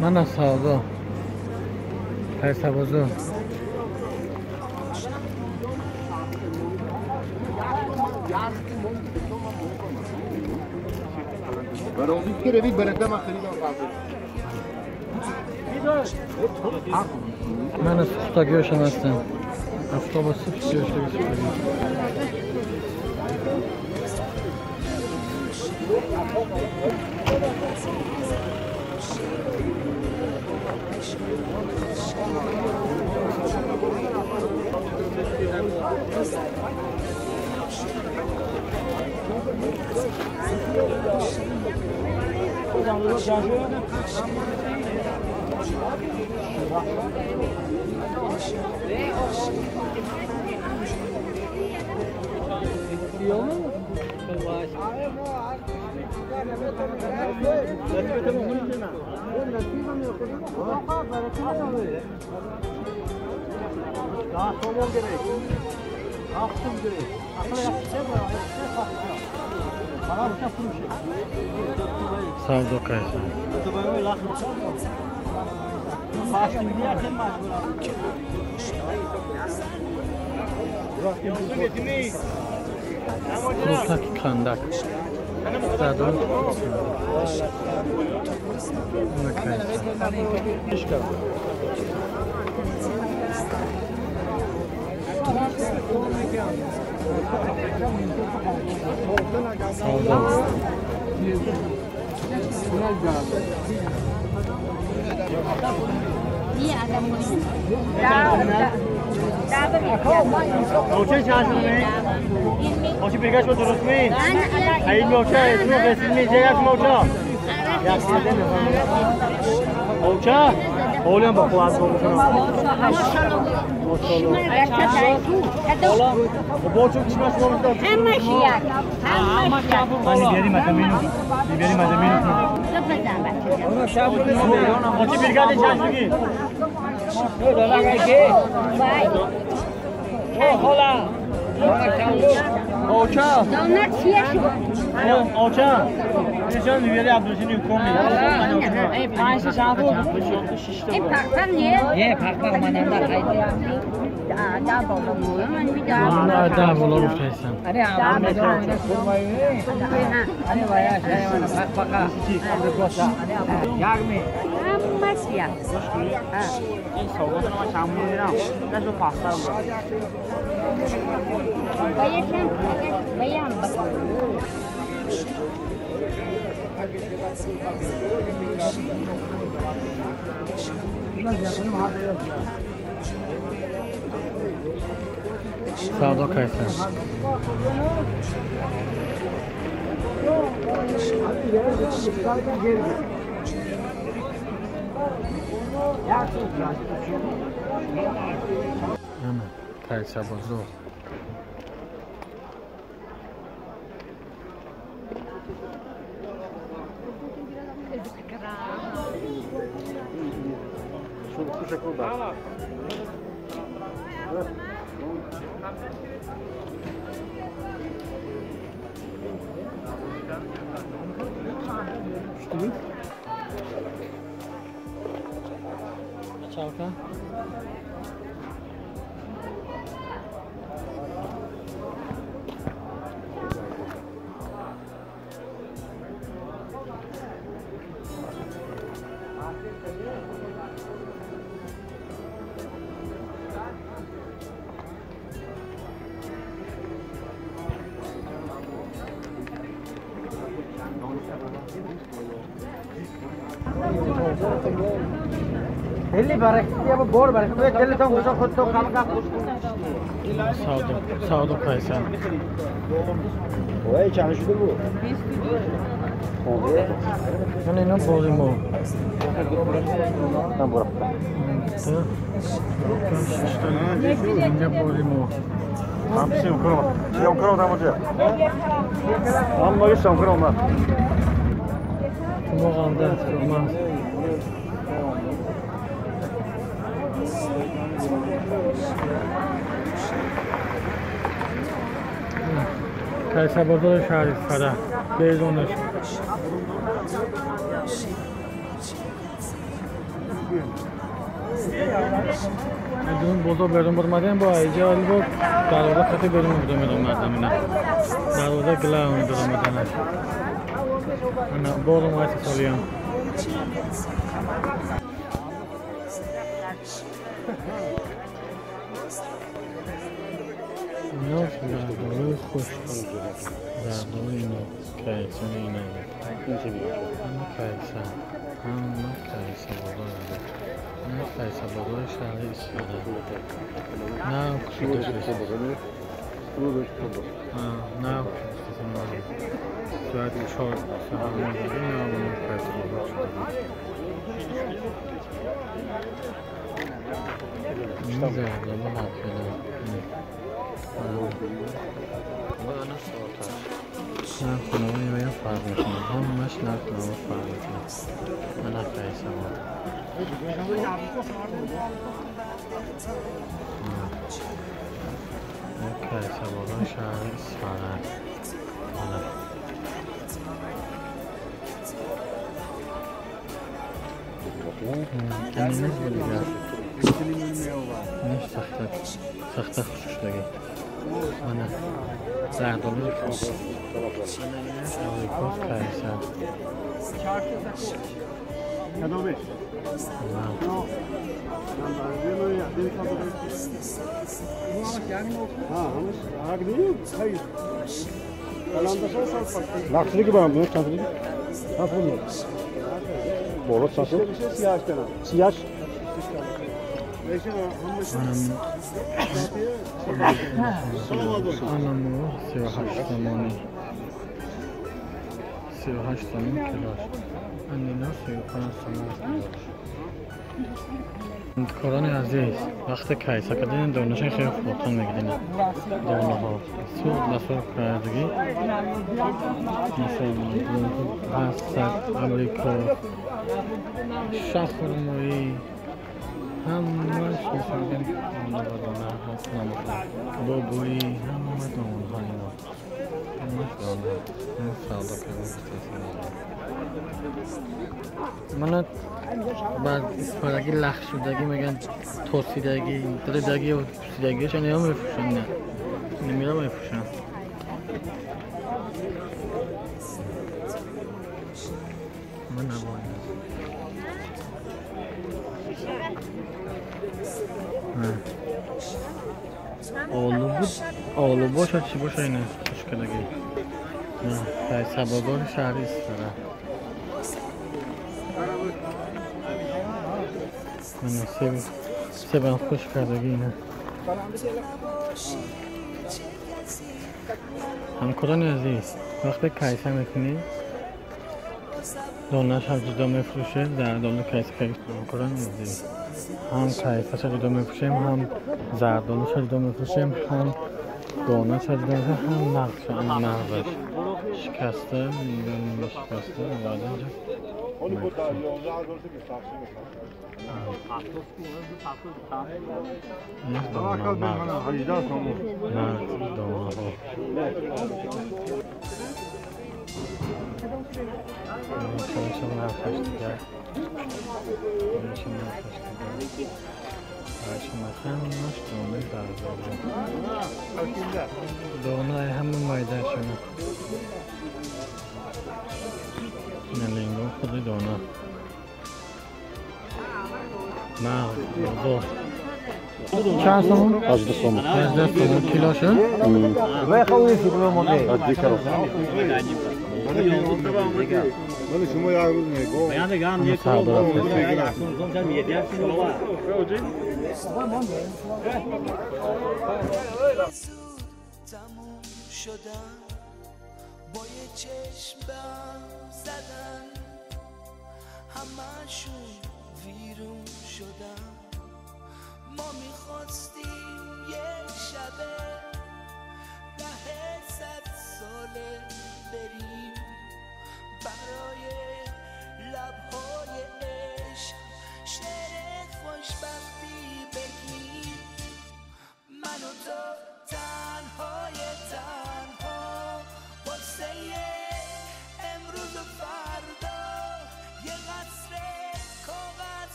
Мана савдо. Кайса бозор. Мана сухтагиёшам ҳастанд. Автобус гӯштаги сухтагӣ. Савдо кайса. Крутаки кандак. Садо. Кайса. Савдо. Да, боло гуфтаистам. Савдо кайса. Кайса бозор. Чалка. Савдо кайса. Мана ино бози мо. Инҷа бози мо. Тумоғанда турма. Кайса бозори шаҳри Исфара берунаш. Медун бозор берун бурмадем бо айҷа вали бо дарвоза хати берун буда медомадам ина. Дарвоза главный дуромаданаш. Ана борум айса солиям. اینا زردآلوی خشک، زردآلو اینا کیسان اینا همه کیسان، همه کیسه بازار، همه کیسه بازار شهر اسفاره. نه کشیده شده، نه کشیده ساعت 4 ساعت نه کیسه بازار شده بود. این زردآلو حاصله نرخ نوای باید فرق میکنه، همش نرخ نوا فرق میکنه. من کیسه بود کیسه بازار شهر اسفاره. اینش سخته سخته خوش شدگی. Mana zardolu abrikos kaysa. Анаму 38 сомонӣ, 38 сомон килош. Анина 35 сомон килош. Корони азиз, вақте кайса кардин донаша хеле фурӯхтан мегирин. Донаҳо сурх ба сурх кардагӣ, масалан 800 абрикос, шахурмоӣ, ҳамаш мисолган дона ба дона ҳаст намошад. Бобоӣ ҳама донҳо ино ҳамаш дона. Ин савдо кардан истеҳсол. Мана баъд исфарагӣ лах шудагӣ мегӯянд, тосидагӣ, дредагӣ пусидагиаш ино мефурӯшанд. Ина инамира мефурӯшанд. Мана бо олу буд, олу бошад чӣ бошад ина хушкадагӣ. Кайса бозори шаҳри Исфара. Мана себам хушк кардагӣ ина. Ҳамкорони азиз, вақте кайса мекунӣ донаш ҳам ҷудо мефурӯшед, зардолу кайса кардагӣ. Ҳамкорони азиз, ҳам кайсаша ҷудо мефурӯшем, ҳам зардолуша ҷудо мефурӯшем, ҳам донаша ҷудо мефурӯшем, ҳам нақша, нағзаш шикаста, нима шикаста, баъд инҷа мефурӯшем. Донаҳо нархаш дигар, нархаш дигар. Ҳамаш донаи зардолу, донаи ҳама майдашона. Ина лингон худи дона. Мағз бозор. Чанд сомон? 18 сомон. 18 сомон килоша? تموم شدن با یه چشم زدن، همشون ویرون شدن. ما میخواستیم یک شبه 10 ساله بریم، برای لبهای عشق شعر خوشبختی بگیم. من و تو تنهای تنها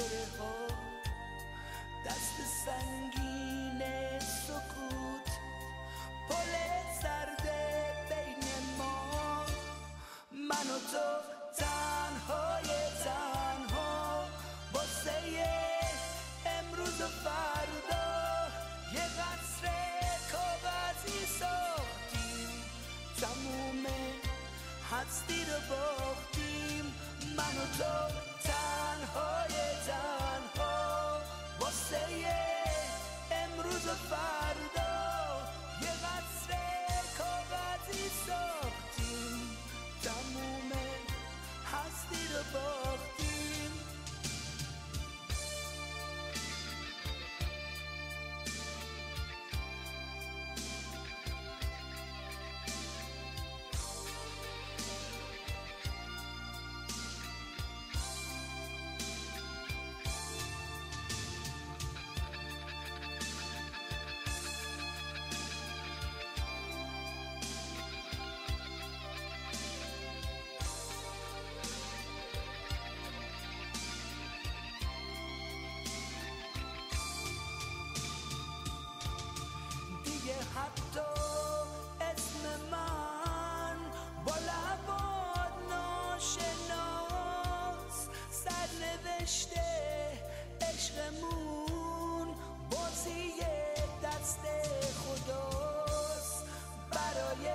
خاطره ها، دست سنگین سکوت، پل سرد بین ما، من و تو تنهای تنها، واسه امروز و فردا یه قصر کاغذی ساختیم، تموم هستی رو باختیم، من و تو تنهای تنها، واسه امروز و فردا یه قصر کاغذی ساختیم، تموم هستی رو باختیم. حتی اسم من با لبات ناشناس، سرنوشته عشقمون بازی دست خداست، برای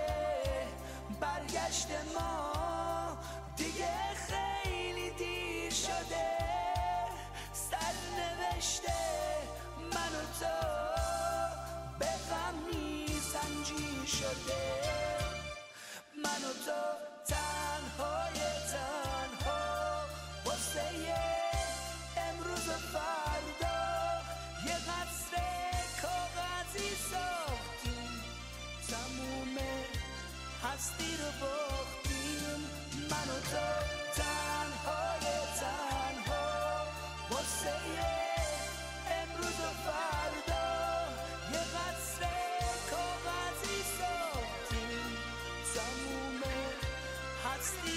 برگشت ما دیگه خیلی دیر شده، سرنوشته من و تو به غم میسنجی شده، من و تو تنهای تنها، واسه امروز و فردا یه قصر کاغذی ساختیم، تموم هستی رو باختیم، من و تو تنهای تنها، واسه امروز و فردا یه قصر کاغذی ساختیم، تموم هستی